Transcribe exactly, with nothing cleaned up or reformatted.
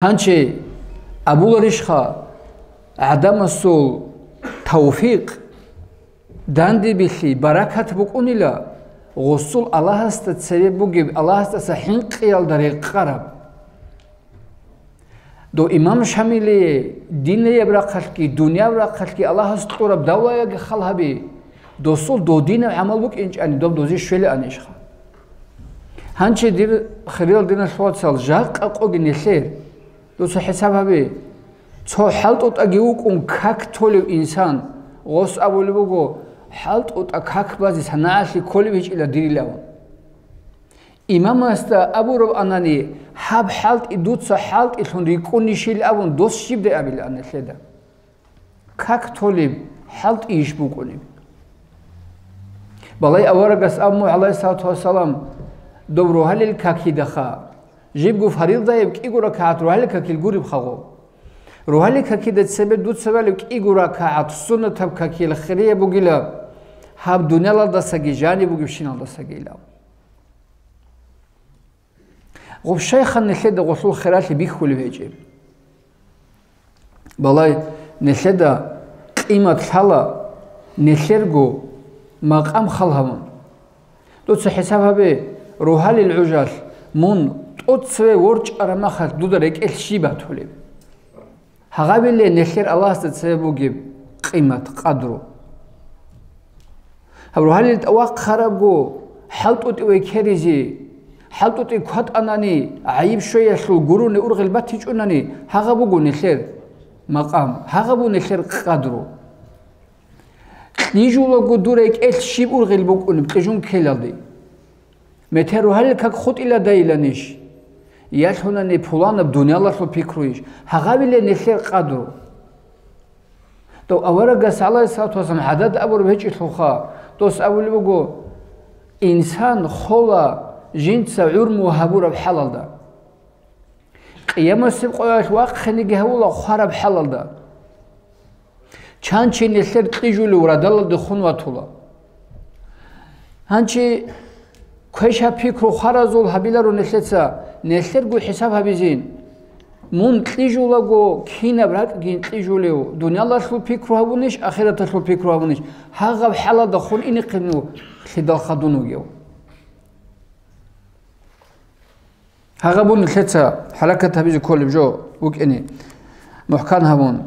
Гьанже абуларищха, гӀадамасул тавфикъ, дандебилъи, баракат букӀунила гъосул Аллагьасда цебе бугеб, Аллагьасдаса хӀинкъиялда рекъараб. Дов имам Шамилие динияб рахъалъги, дунияб рахъалъги Аллагьас кьураб давлаялги хал гьаби, досул додинаб гӀамал букӀинчӀани, доб дозе щвелаанищха? Гьанже, дир хириял диналъул вацал, жакъа къоги нилъер, дуца хӀисаб гьабе, цо хӀалтӀутӀаги вукӀун как толев инсан, гъос абулеб буго, хӀалтӀутӀа как базе санагӀалъи кколеб гьечӀила дирилан абун. Имамасда абураб анани, гьаб хӀалтӀи дуца хӀалтӀилъун рикӀкӀунищил абун, дос щибдай абилаан нилъеда? Как толеб хӀалтӀийищ букӀунеб? Балай аварагас абун буго, гӀалайгьиссалату вассалам, доб рогьалил какидаха, жибго фарилдаяб кӀиго ракагӀат рогьалил какил гуреб хагъо. Рогьалил какида цебе дуца балеб кӀиго ракагӀат суннатаб какил хирияб бугила, гьаб дуниялалдасаги жаниб бугебщиналдасаги илан. Гъуб щайха нилъеда гъолъул хиралъи бихьулеб гьечӀеб? Балай, нилъеда къимат лъала нилъерго макъам хал гьабун. Дуца хӀисаб гьабе, рогьалил гӀужалъ мун тӀоцеве ворчӀараб махалъ дуда рекӀелъ щиб батулеб? Гьагъабиле нилъер Аллагьасда цебе бугеб къимат, къадру. Гьаб рогьалил тӀавахъарабго, хӀалтӀутӀи векеризе, хӀалтӀутӀи кватӀанани, гӀайиб щвеялъул гурони ургъел батичӀунани, гьагъаб буго нилъер макъам, гьагъаб буго нилъер къадру. Кьижулаго дур рекӀелъ щиб ургъел букӀунеб кьижун ккелалде? Метер рогьалил как хутӀиладайиланищ? Ялъунани пуланаб дуниялалъул пикруйищ? Гьагъабиле нилъер къадру. Дов аварагас, гӀалайгьиссалату вассалам, гӀадат абураб гьечӀелъулха, дос абулеб буго, инсан хола жинца гӀурму гьабураб хӀалалда. Къиямасеб къоялъ вахъинеги гьавула хвараб хӀалалда. Чан чи нилъер кьижулев радалалде хун ватула. Гьанчи квешаб пикру хваразул гьабиларо нилъеца, нилъерго хӀисаб гьабизин. Мун кьижулаго, кинаб ракӀгин кьижулев, дуниялалъул пикру гьабунищ, ахираталъул пикру гьабунищ, гьагъаб хӀалалда хун инехъин лъидал хадун вугев? Гьагъаб буго нилъеца хӀаракат гьабизе кколеб жо букӀине, мухӀкан гьабун.